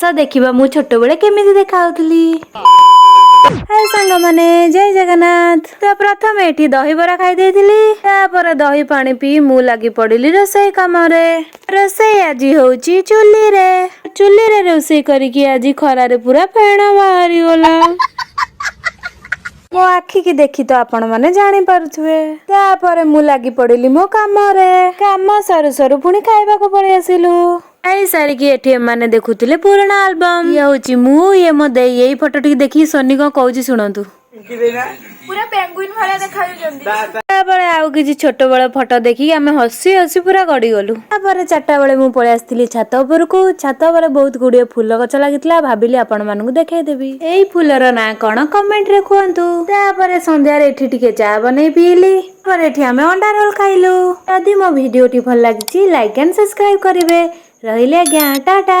ଆସ ଦେଖିବା ମୁଁ ଛୋଟବେଳେ କେମିତି ଦେଖାଯାଉଥିଲି। ହାଏ ସାଙ୍ଗମାନେ, ଜୟ ଜଗନ୍ନାଥ। ତ ପ୍ରଥମେ ଏଠି ଦହିବରା ଖାଇ ଦେଇଥିଲି। ତାପରେ ଦହି ପାଣି ପିଇ ମୁଁ ଲାଗି ପଡିଲି ରୋଷେଇ କାମରେ। ରୋଷେଇ ଆଜି ହଉଛି ଚୁଲିରେ। ଚୁଲିରେ ରୋଷେଇ କରିକି ଆଜି ଖରାରେ ପୁରା ଫେଣ ବାହାରିଗଲା। ମୋ ଆଖିକି ଦେଖି ତ ଆପଣ ମାନେ ଜାଣିପାରୁଥିବେ। ତାପରେ ମୁଁ ଲାଗି ପଡିଲି ମୋ କାମରେ। କାମ ସରୁ ସରୁ ପୁଣି ଖାଇବାକୁ ପଳେଇ ଆସିଲୁ। ଖାଇ ସାରିକି ଏଠି ଏମାନେ ଦେଖୁଥିଲେ ପୁରୁଣା ଆଲବମ। ଇଏ ହଉଛି ମୁଁ, ଇଏ ମୋ ଦେଇ। ଏଇ ଫଟୋ ଟିକେ ଦେଖିକି ସୋନି କଣ କହୁଛି ଶୁଣନ୍ତୁ। ପୁରା ପେଙ୍ଗୁଇନ ଭଳିଆ ଦେଖାଯାଉଛନ୍ତି। ତାପରେ ଆଉ କିଛି ଛୋଟ ବେଳ ଫଟୋ ଦେଖିକି ଆମେ ହସି ହସି ପୁରା ଗଡିଗଲୁ। ତାପରେ 4ଟା ବେଳେ ମୁଁ ପଳେଇ ଆସିଥିଲି ଛାତ ଉପରକୁ। ଛାତ ଉପରେ ବହୁତ ଗୁଡିଏ ଫୁଲ ଗଛ ଲାଗିଥିଲା। ଭାବିଲି ଆପଣ ମାନଙ୍କୁ ଦେଖେଇଦେବି। ଏଇ ଫୁଲର ନାଁ କଣ କମେଣ୍ଟ ରେ କୁହନ୍ତୁ। ତାପରେ ସନ୍ଧ୍ୟାରେ ଏଠି ଟିକେ ଚା ବନେଇ ପିଇଲି। ତାପରେ ଏଠି ଆମେ ଅଣ୍ଡା ରୋଲ ଖାଇଲୁ। ଯଦି ମୋ ଭିଡିଓଟି ଭଲ ଲାଗିଛି, ଲାଇକ୍ ଆଣ୍ଡ ସବସ୍କ୍ରାଇବ କରିବେ। ରହିଲି ଆଜ୍ଞା, ଟାଟା।